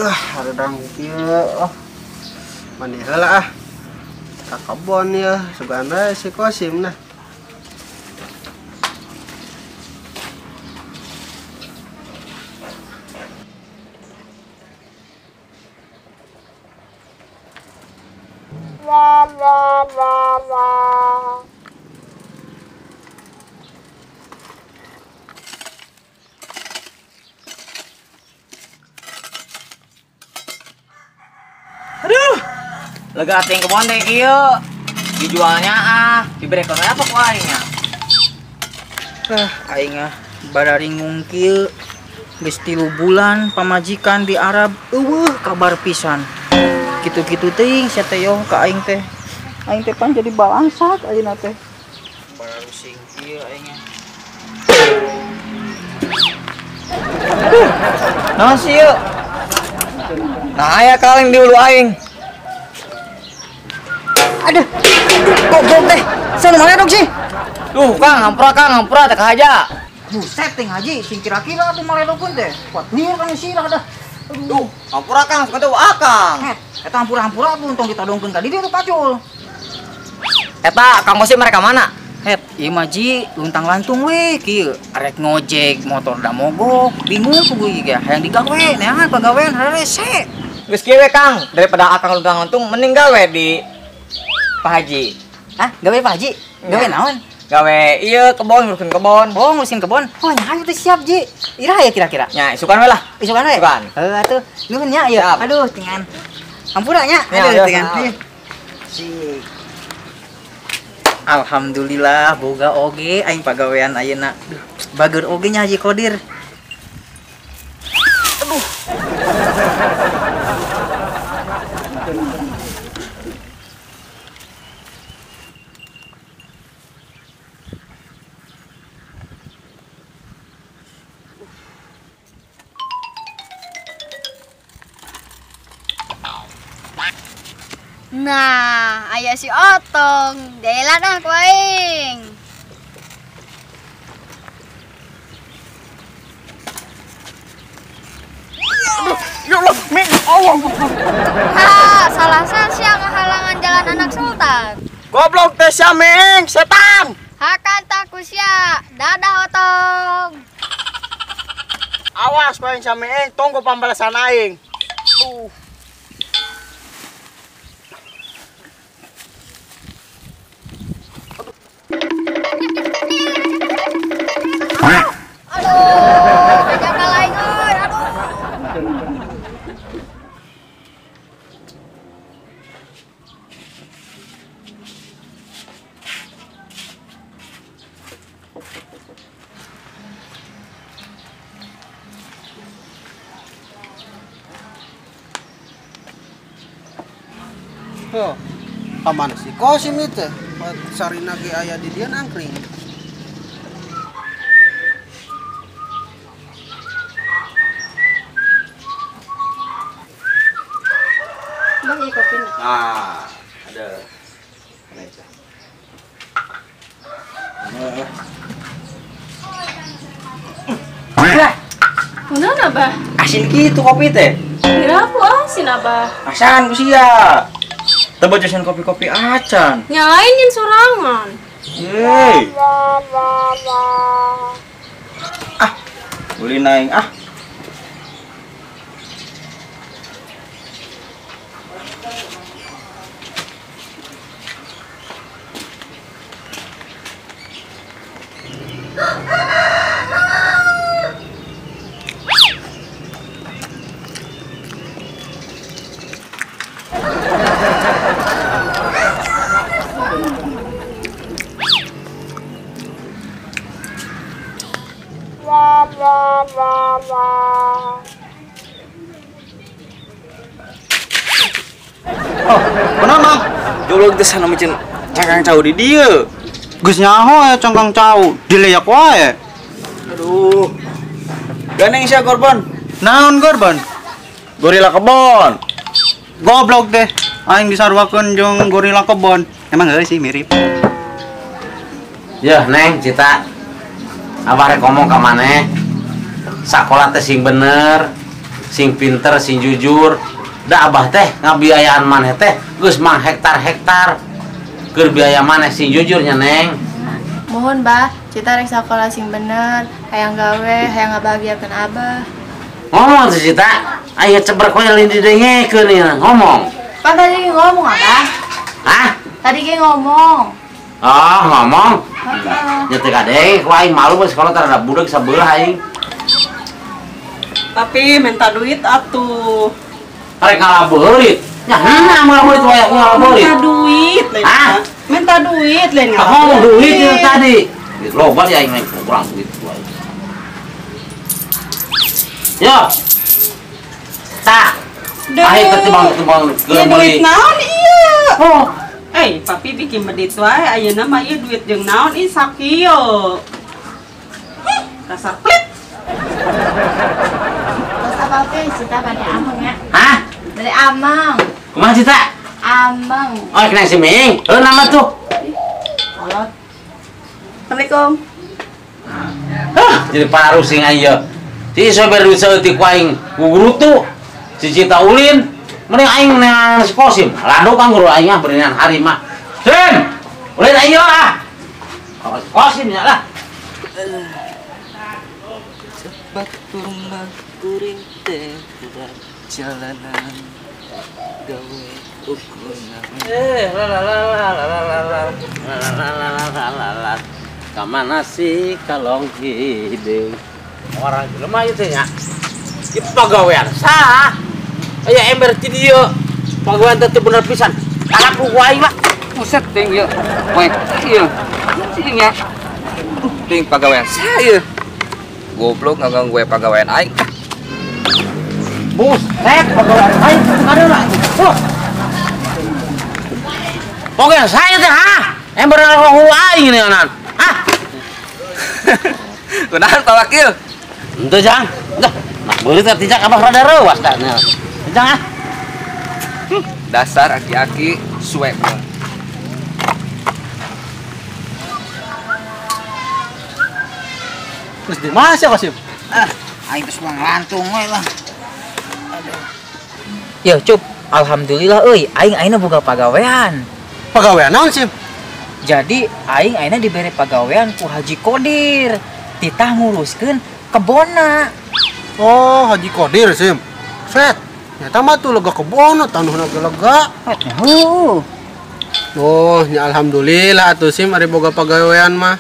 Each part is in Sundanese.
Hareudang kieu oh. Mandi heula ah. Ka kebon ya, sugan we si Kosim nah. Aduh, lega ating kebon teh kieu. Dijualnya ah, dibrekeun apa ku aing nya? Ah, aing ah bararingung kieu. Geus 3 bulan pamajikan di Arab eueuh kabar pisan. Kitu-kitu teuing sia teh yo ka aing teh. Aing teh pan jadi balangsak ayeuna teh. Bararusing kieu aing nya. Aduh, naon sih ieu? Nah, aya kaleng di ulu aing. Aduh, goblok teh. Sana mana dong sih? Duh, Kang, hampura Kang, hampura teh kahaja. Buset teh haji, sing kira-kira atuh maledokeun teh. Kuat liur kan sirah dah. Duh, hampura Kang, suka teh akang. Het, eta hampura-hampura atuh tong ditodongkeun ka dieu tuh pacul. Eta Kang Kosim mereka mana? Het, ieu mah ji luntang-lantung we kieu. Arek ngojek motor da mogok, bingung ku gue ge hayang digawe, neangan pagawean harese. Geus kieu we Kang, daripada akang luntang-lantung mending gawe di Pak Haji. Hah, gawe Pak Haji? Gawe naon? Gawe ieu kebon, ngurusin kebon. Oh, ngurusin kebon. Oh, nya ayo teh siap ji. Iraha ya kira-kira? Nya, isukan we lah. Isukan we? Isukan. Heuh atuh, nuhun nya ieu. Aduh, tingan. Hampura nya. Aduh, tingan. Sik. Alhamdulillah boga oge aing pagawean ayeuna. Duh, bager oge nya Haji Kodir. Aduh. Nah, aya si Otong, delan ah ku aing. Aduh, ya Allah, min, Allah. Ha, salah sia ngahalangan jalan anak sultan. Goblok teh sia ming, setan. Hakan taku sia, dadah Otong. Awas paling sia ming, tunggu pambalasan aing. Duh. Aduh, ngajak lain euy, aduh. Heuh, ka mana si Kosim ieu teh? Sarina ge aya di dieu nangkring. Nah, ada. Mana itu? Lah, kunaon Abah? Asin kitu kopi teh. Kira aku asin Abah. Asan ku sia. Teu bojosan kopi-kopi acan. Nyalain sorangan. Hei. Ah, ulin aing ah. Oh, kenapa Mang? Jolog teh sana micin cangkang cau di dieu. Geus nyaho aya cangkang cau, dileyak wae. Aduh. Gandeng sia korban. Naon korban? Gorila kebon. Goblok deh. Aing disaruakeun jeung gorila kebon. Emang heuh sih mirip. Yeuh, Neng, Cita. Abah rek ngomong ka maneh. Sakola teh sing bener. Sing pinter, sing jujur. Da abah teh ngabiayaan maneh teh geus mang hektar-hektar. Keur biaya maneh sing jujurnya, Neng. Mohon, Bah, Cita rek sakola sing bener, hayang gawe, hayang ngabahagiakeun Abah. Ngomong tuh Cita, ayo cebrek we lain didengekeun ieu, ngomong. Pan tadi ge ngomong, Abah. Hah? Tadi ge ngomong. Oh, ngomong. Heeh. Nya teu kadenge ku aing malu we sekolah tara budak sabelah aing. Tapi minta duit atuh. Rek ngala beurit. Nya heuh ngala beurit wae aku ngala beurit. Minta duit lain. Hah? Minta duit lain. Ngomong duit itu tadi. Loba di aing kurang duit ku aing. Yo. Tah. Aing ketimbang Ieu duit naon ieu? Oh. Eh, papi bikin medit wae ayeuna mah ieu duit jeung naon ih sakieu. Dasar pelit. Terus apa pi? Cita bade ameng ya. Hah? Bade ameng. Kumaha Cita? Ameng. Oh, kena si Ming. Heuh nama tuh. Kolot. Assalamualaikum. Hah, jadi parusing aing. Si sober duit saeutik ku aing gugurutu. Si Cita ulin. Mending aing neangan si Kosim. Lado kan guru aing ah berinan hari mah. Sim. Ulin aing ah. Kalau si Kosim nya lah. Batur mah kuring teh budak jalanan gawe ukuran. La la la la la la la la la la la la. Kamana sih kalong hideung? Orang jelema ieu teh nya. Ieu pagawean sah. Aya ember ti dieu. Pagawean teh teu bener pisan. Kalaku ku aing lah. Buset ting ieu. Poek ieu. Ting nya. Ting pagawean sah ieu. Goblok ngaganggu gue pagawean aing. Buset pagawean aing ngadeula. Huh. Pagawean saya teh ha. Ember ngalaku aing ini anan. Hah? Kunaon Pak Wakil? Henteu Jang. Dah, nah beulit teh tijak abah rada reuas dah. Jang ah. Dasar aki-aki suek. Terus di mana sih Kosim? Ah, aing geus mah ngelantung we lah. Aduh. Yo, Cup, alhamdulillah euy, aing ayeuna boga pagawean. Pagawean naon, Sim? Jadi aing ayeuna dibere pagawean ku Haji Kodir. Titah nguruskeun kebonna. Oh, Haji Kodir, Sim. Set. Nyata mah tuh lega kebonna, tanuhna ge lega. Heuh. Oh, nya alhamdulillah atuh Sim ari boga pagawean mah.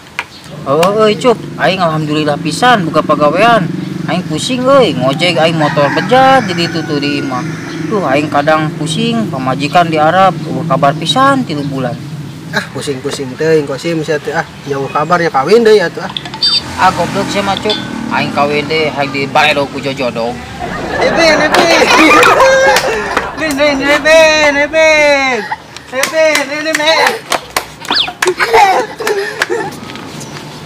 Oh, euy Cup, aing alhamdulillah pisan boga pagawean. Aing pusing euy, ngojek aing motor bejat di ditu tuh di imah. Duh, aing kadang pusing, pamajikan di Arab, eueuh kabar pisan 3 bulan. Ah, pusing-pusing teuing Kosim sia teh ah, jauh kabarnya kawin deui atuh ah. Ah, goblok sia mah Cup. Aing kawin deui hayang dibaredo ku jojodog. Ipin, Ipin. Lin, lin, Ipin, Ipin. Ipin, ini men.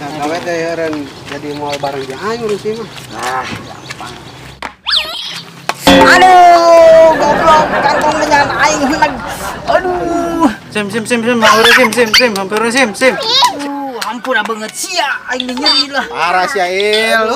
Nah, gawe teh eureun jadi moal bareng jeung aing urus mah. Ah, gampang. Aduh, goblok, kantong menyan aing heneg. Aduh. Sim sim sim sim, hampir sim sim sim, hampir sim sim. Aduh, hampura banget sia aing nyeri lah. Parah sia il.